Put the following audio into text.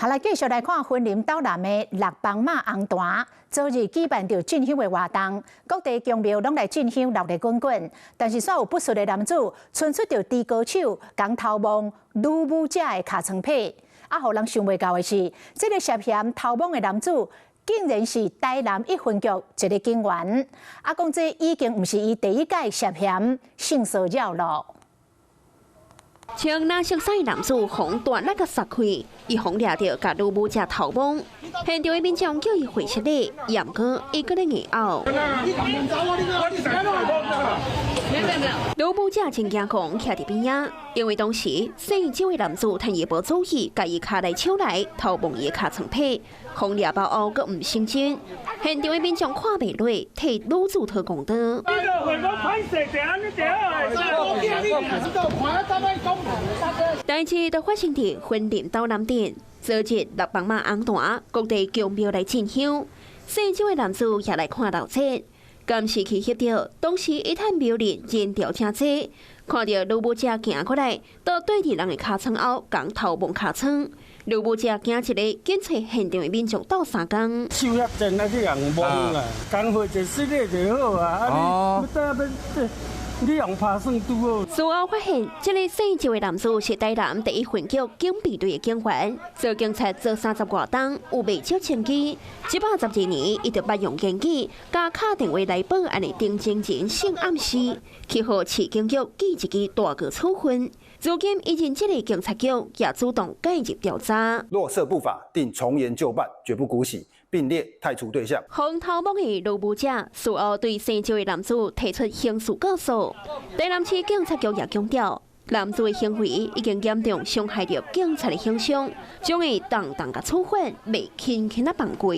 好來，繼續來看雲林斗南的六枋媽紅壇，昨日舉辦著進香的活動，各地宮廟攏來進香，熱鬧滾滾。但是，煞有不實的男子，伸出著豬哥手，共偷摸女舞者的尻川皮。啊，予人想袂到的是，這个涉嫌偷摸的男子，竟然是台南一分局一个警員。啊，講這已經毋是伊第一擺涉嫌性騷擾囉。穿藍色衫的男子予大力共捒開，伊予掠著共女舞者偷摸，現場的民眾叫伊會失禮，毋過伊閣咧硬拗。女舞者真驚惶，徛佇邊仔，因為當時姓周的男子趁伊無注意，共伊跤來手來偷摸伊的尻川皮，予掠包後閣毋承認，現場的民眾看袂落，替女子討公道。代誌就發生佇雲林斗南鎮，昨日六枋媽紅壇，各地宮廟來進香，姓周的男子也來看鬧熱，監視器翕著，當時伊趁廟裡人潮誠濟，看著女舞者行過來，倒對佇人的尻川後，共偷摸尻川。女舞者驚一下，緊揣現場的民眾鬥相共。手遐賤啊，去共摸啦，工課就失禮就好啊，啊你要你用拍算拄好。事後發現，這个姓周的男子是台南第一分局警備隊的警員，做警察做三十外冬，有袂少成績。112年，伊就捌用言語佮敲電話來報案的陳情人性暗示，去予市警局記一支大過處分。如今，伊任這个警察局也主動介入調查。若涉不法，定從嚴究辦，絕不姑息，並列汰除對象。予偷摸的女舞者事後對姓周的男子提出刑事告訴。台南市警察局也強調，男子的行為已經嚴重傷害著警察的形象，將會重重共處分，袂輕輕仔放過。